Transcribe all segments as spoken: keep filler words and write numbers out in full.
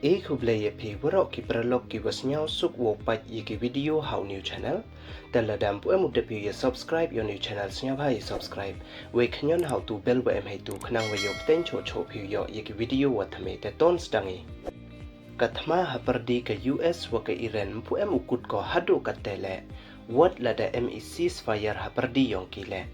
E khublei ya phi waroh ki paralok ki wa sniawsuk wow pait ya ki video ha u new channel. Te lada ym pu em u dep phi ya subscribe ya u new channel, sniawbha ya subscribe. Wei khñion ha u tu bell wa em heitu khnang wa yoh pteng choh choh phi yoh ya ki video wa thymme. Te ton sdang i. Ka thma hapyrdi ka U S wa ka Iran ym pu em u kut ko haduh katte leh, wat lada em i ceasefire hapyrdi yong ki leh.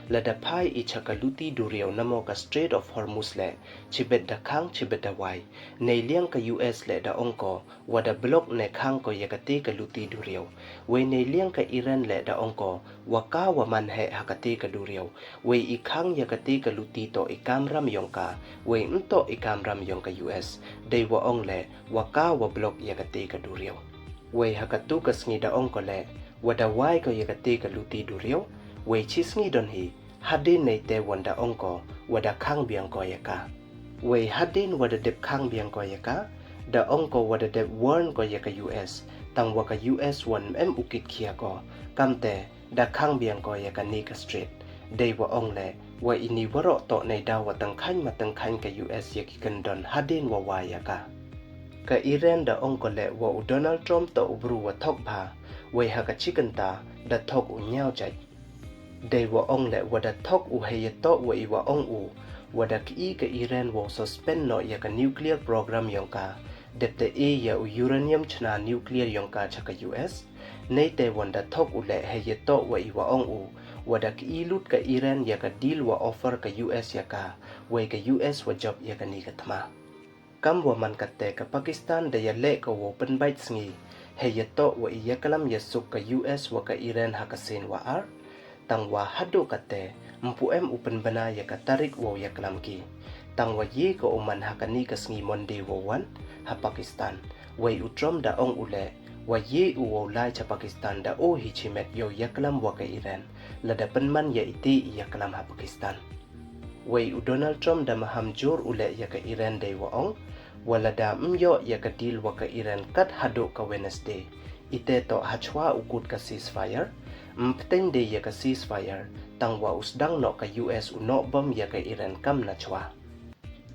Lada phai i cha ka luti duriaw namo ka Strait of Hormuz leh, chibet da khang chibet da wai. Neiliang ka U S leh da ong ko, wa da block ne khang ko ya kate ka luti duriaw. Wei neiliang ka Iran leh da ong ko, wa ka wa man heh ha kate ka duriaw. Wei i khang ya kate ka luti toh i kamram yong ka, wei ym toh i kamram yong ka U S. Dei wa ong leh, wa ka wa block ya kate ka duriaw. Wei ha katu ka sngi da ong ko leh, wa da wai ko ya kate ka luti duriaw. Wei chi sngi don hi, hadien neite wan da ong ko, wa da khang biang ko ya ka. Wei hadien wa da dep khang biang ko ya ka, da ong ko wa da dep warn ko ya ka U S, tang wa ka U S wan ym em u kit khia ko. Kamte, da khang biang ko ya kani ka strait. Dei wa ong leh, wa ini waroh toh neidaw wa tyngkhaiñ ma tyngkhaiñ ka U S ya ki kyndon hadien wa wai ya ka. Ka Iran da ong ko leh wa u Donald Trump toh u bru wa thok bha, wei ha ka chi kynta, da thok u ñiaw jait. Dei wa ong leh wa da thok u hei ya toh wa i wa ong u, wa da ki i ka Iran wow suspend noh ya ka nuclear program yong ka, dep te e ya u uranium chna nuclear yong ka cha ka U S. Neite wan da thok u leh hei ya toh wa i wa ong u, wa da ki i lut ka Iran ya ka deal wa offer ka U S ya ka, wei ka U S wa jop ya kani ka thma. Kam wa man katte ka Pakistan da ya leh ka wow pynbait sngi, hei ya toh wa i ya klam ya suk ka U S wa ka Iran ha ka sien wa ar. Tang wa haduh katte, ym pu em u pynbna ya ka tarik wow ya klam ki. Tang wa ye ka u man ha kani ka sngi Monday wow wan, ha Pakistan. Wei u Trump da ong u leh, wa ye u wow lai cha Pakistan da o hi chimet yow ya klam wa ka Iran, lada pynman ya iti i ya klam ha Pakistan. Wei u Donald Trump da maham jur u leh ya ka Iran dei wa ong, wa lada ym yoh ya ka deal wa ka Iran kat haduh ka Wednesday, ite toh hachwa u kut ka ceasefire. Ym pteng dei ya ka ceasefire, tang wa u sdang noh ka U S u noh bom ya ka Iran kam nachwa.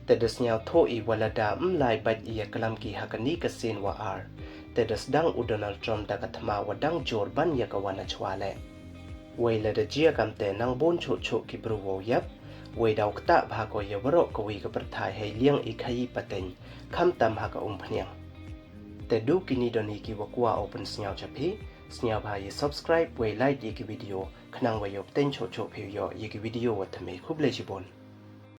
Te da sniawthuh i wa lada ym lai bait i ya klam ki ha kani ka sien wa ar, te da sdang u Donald Trump da ka thma wa dang jur ban ya ka wa nachwa leh. Wei lada jia kamte nang bun choh choh ki bru wow yap, wei daw ktah bha ko ya waroh ka wi ka pyrthai hei liang i khaii pateng, khamtam ha ka umphniang. Te du kini don hi ki wa kwah u pynsniaw cha phi. Sniawbha ya subscribe wei like ya ki video, khnang wa yoh pteng choh choh phi yoh ya ki video wa thymme. Khublei chibun.